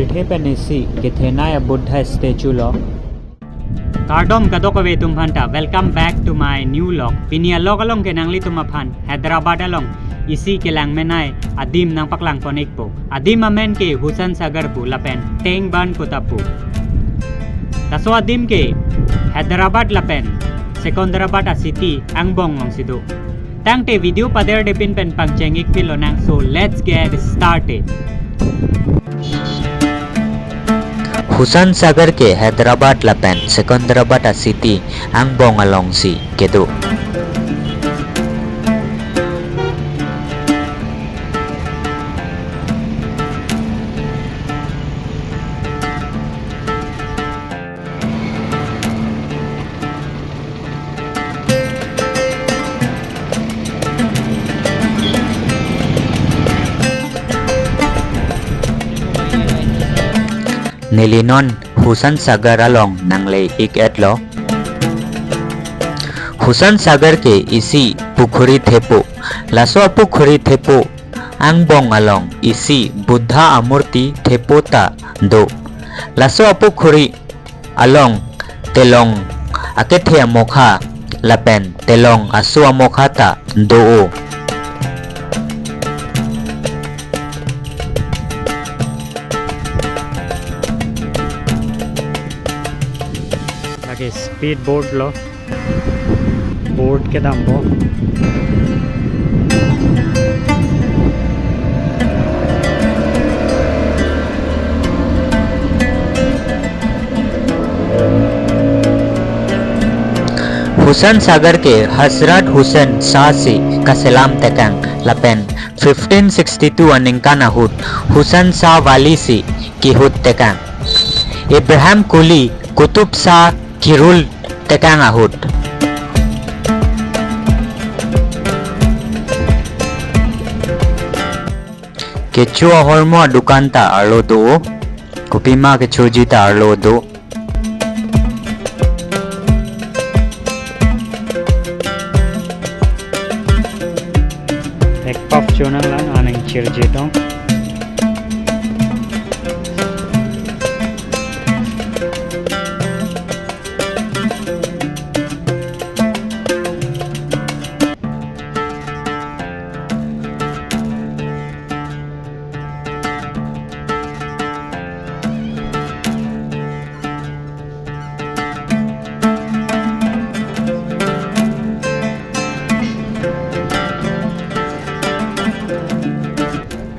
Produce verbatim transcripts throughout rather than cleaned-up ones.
Kethe pen isi kethenei a-Buddha statue lo. Kardom kadokave atum aphanta, welcome back to my new vlog. Pini a-vlog along ke nanglitum aphan Hyderabad along isi kelang menei adim nangpaklang pon-ikpo. Adim amen ke Hussain Sagar pu lapen Teng Bahn Kuta pu. Laso adim ke Hyderabad lapen Secunderabad a-city angbong alongsi do. Tangte video paderdepin pen pangcheng-ik phi lonang, so let's get started. Hussain Sagar ke Hyderabad lapen Secunderabad a-city angbong alongsi kedo. Neli non Hussain Sagar along nangle-ik-etlo. Hussain Sagar ke isi pukhuri thepo. Laso apukhuri thepo angbong along isi Buddha amurti thepo ta do. Laso apukhuri along telong akethe amokha lapen telong aso amokha ta do-o. Lake speed boat lo. Boat kedampo. Hussain Sagar ke Hazrat Hussain Shah si kaselam tekang lapen fifteen sixty-two aningkan ahut Hussain Shah Wali si kehut tekang. Ibrahim Quli Qutub Shah kirul tekang ahut. Kecho ahormu adukan ta arlo do. Kopima kechoji ta arlo do. Ek puff chonanglang, aning chirje tong.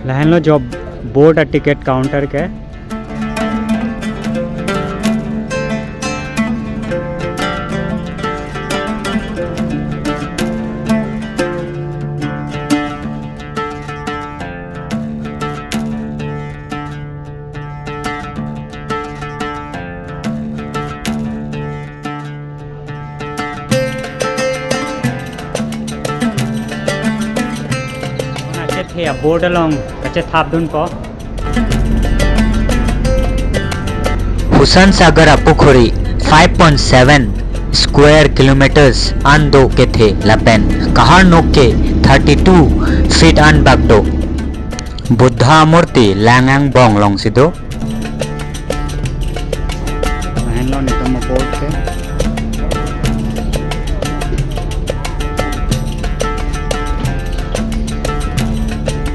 Lahenlo jo boat a-ticket counter ke. Kethe a-boat along kachethapdunpo. Hussain Sagar apukhuri five point seven square kilometers an do kethe lapen kaharnok ke thirty-two feet anbak do. Buddha murti lang angbong alongsi do. Lahenlo netum a-boat ke.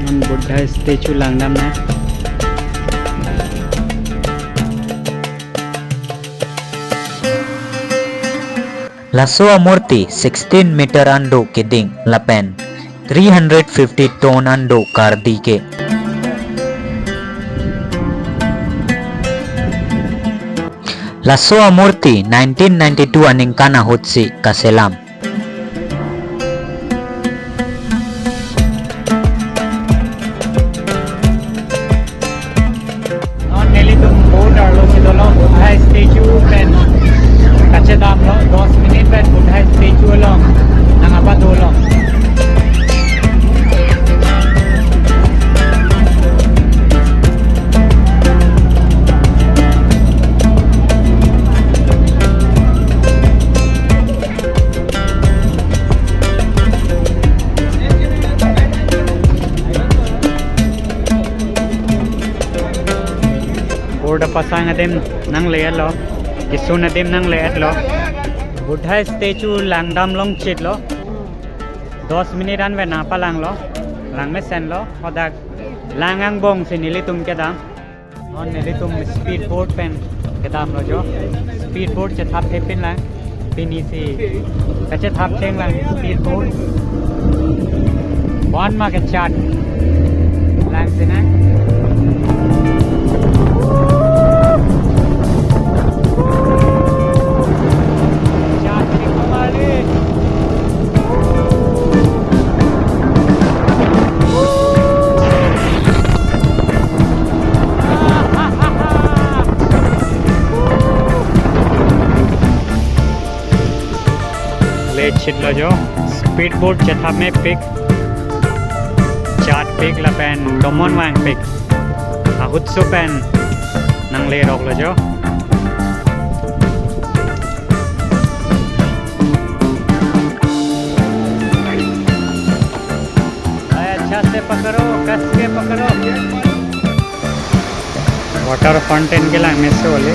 Non Buddha statue langdamnang. Laso amurti sixteen meter an do keding lapen three hundred fifty ton an do kardi ke. Laso amurti nineteen ninety-two aningkan ahutsi kaselam. Non nelitum boat arlosi dolo, Buddha statue pen kachedamlo, dos minute pen Buddha statue along nang-abado lo. Pasang adim nangle-etlo, kesun adim nangle-etlo. Buddha statue langdam longchitlo. Dos minute anvet nangpalanglo, langmesenlo, hadak lang angbong si nelitum kedam. Non nelitum speed boat pen kedamlo jo. Speed boat chethap thepinlang. Pini si kachethap chenglang speed boat. Bon ma kachat lang sinang. Chat si kumali. Lechitlo jo, speed boat chethap mepik, chatpik lapen tomon vangpik, ahutso pen nangleroklo jo. भाई, अच्छा से पकड़ो, कस के पकड़ो। Water fountain ke langmesen ole.